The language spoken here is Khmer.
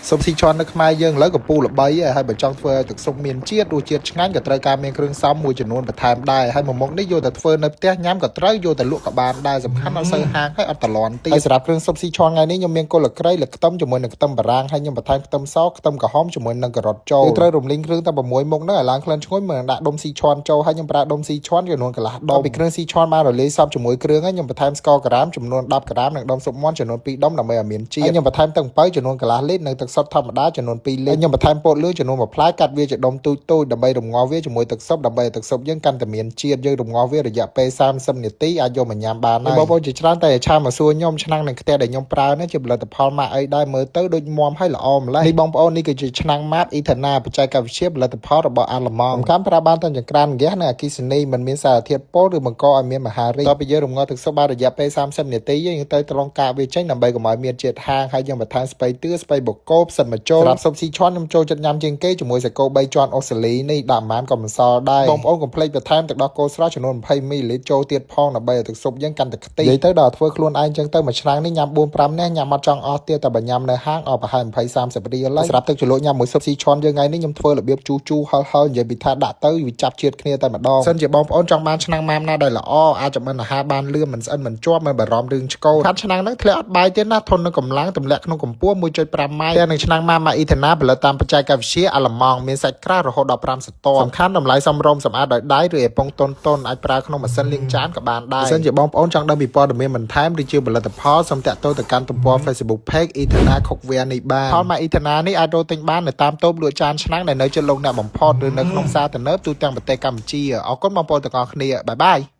ស៊ុបស៊ីឈွននៅខ្មែរយើងឥឡូវកំពូលល្បីហើយហើយបើចង់ធ្វើឲ្យទឹកស៊ុបមានជាតិរសជាតិឆ្ងាញ់ក៏ត្រូវការមានគ្រឿងផ្សំមួយចំនួនបន្ថែមដែរហើយមួយមុខនេះយកទៅធ្វើនៅផ្ទះញ៉ាំក៏ត្រូវយកទៅលក់ក៏បានដែរសំខាន់អត់សូវហាងហើយអត់តលន់ទៀតហើយសម្រាប់គ្រឿងស៊ុបស៊ីឈွនថ្ងៃនេះខ្ញុំមានគល់លក្រីលខ្ទឹមជាមួយនឹងខ្ទឹមបារាំងហើយខ្ញុំបន្ថែមខ្ទឹមសខ្ទឹមក្រហមជាមួយនឹងការ៉ុតចូលគឺត្រូវរំលីងគ្រឿងតែ6មុខហ្នឹងឲ្យឡើងក្លិនឈ្ងុយមិនដាក់ដុំស៊ីឈွនចូលហើយខ្ញុំប្រើដុំស៊ីឈွនចំនួនកន្លះដុំពីគ្រឿងស៊ីឈွនបានរលាយសព្វជាមួយគ្រឿងហើយខ្ញុំបន្ថែមស្ករក្រាមចំនួន10ក្រាមនិងដុំស៊ុបមាន់ចំនួន2ដុំដើម្បីឲ្យមានជាតិហើយខ្ញុំបន្ថែមទឹកអំពៅចំនួនកន្លះលីត្រនិងទឹកសុទ្ធធម្មតាចំនួន2លីត្រខ្ញុំបន្ថែមពោតលឿងចំនួន1ផ្លែកាត់វាជាដុំទូចៗដើម្បីរំងាស់វាជាមួយទឹកស៊ុបដើម្បីឲ្យទឹកស៊ុបយើងកាន់តែមានជាតិយើងរំងាស់វារយៈពេល30នាទីអាចយកមកញ៉ាំបានហើយបងប្អូនជាច្រើនតែឆាមកសួរខ្ញុំឆ្នាំងនឹងខ្ទះដែលខ្ញុំប្រើនេះជាផលិតផលម៉ាកអីដែរមើលទៅដូចមាំហើយល្អម្ល៉េះនេះបងប្អូននេះគឺជាឆ្នាំងម៉ាតអ៊ីធាណាបច្ចេកវិទ្យាផលិតផលរបស់អាល្លឺម៉ង់សំខាន់ប្រើបានទាំងចង្ក្រានហ្គាសនិងអគ្គិសនីមិនមានសារធាតុពុលឬបង្កឲ្យមានមហារីកតទៅពីយើងរំងាស់ទឹកស៊ុបបានរយៈពេល30នាទីយើងទៅត្រង់កាកវាចេញដើម្បីកុំឲ្យមានជាតិហាងហើយយើងបន្ថែមស្ពៃតឿស្ពៃបូកូផ្សិតមកចូលសម្រាប់ស៊ុបស៊ីឈွန်ខ្ញុំចូលចិត្តញ៉ាំជាងគេជាមួយសាច់គោ3ជាន់អូស្ត្រាលីនេះដាក់ប៉ុន្មានក៏មិនសល់ដែរបងប្អូនកុំភ្លេចបន្ថែមទឹកដោះគោស្រស់ចំនួន20មីលីលីត្រចូលទៀតផងដើម្បីឲ្យទឹកស៊ុបយើងកាន់តែខ្ទេចនិយាយទៅដល់ធ្វើខ្លួនឯងចឹងទៅមួយឆ្នាំងនេះញ៉ាំ4 5នាក់ញ៉ាំអត់ចង់អស់ទៀតតែបើញ៉ាំនៅហាងអស់ប្រហែល20 30រៀលហើយសម្រាប់ទឹកជ្រលក់ញ៉ាំមួយស៊ុបស៊ីឈွန်យើងថ្ងៃនេះខ្ញុំធ្វើរបៀបជូរជូរហឹរហឹរនិយាយពីថាដាក់ទៅវាចាប់ជាតិគ្នាតែម្ដងសិនជាបងប្អូនចង់បានឆ្នាំងម៉ាមណាដែលល្អអាចចម្អិនអាហារបានលឿនមិនស្អិនមិនជាប់មិនបារម្ភរឿងឆ្កូលខាត់ឆ្នាំងហ្នឹងធ្លាក់អត់បាយទៀតណាធន់នឹងកម្លាំងទម្លាក់ក្នុងកម្ពស់1.5ម៉ែត្រទាំងនឹងឆ្នាំងម៉ាម៉ាអ៊ីធាណាផលិតតាមបច្ចេកវិទ្យាអាល្លឺម៉ង់មានសាច់ក្រាស់រហូតដល់5សន្តាប់សំខាន់តម្លៃសមរម្យសម្អាតដោយដៃឬអេប៉ុងតុនតុនអាចប្រើក្នុងម៉ាស៊ីនលាងចានក៏បានដែរបើសិនជាបងប្អូនចង់ដឹងពីព័ត៌មានបន្ថែមឬជាផលិតផលសូមតាក់ទងទៅកាន់ទំព័រ Facebook Page អ៊ីធាណា Cookware នេះបានផលម៉ាអ៊ីធាណានេះអាចរកទិញបាននៅតាមតូបលក់ចានឆ្នាំងដែលនៅជិតលោកអ្នកបំផុតឬនៅក្នុងផ្សារទំនើបទូទាំងប្រទេសកម្ពុជាអរគុណបងប្អូនទាំងអស់គ្នាbye bye.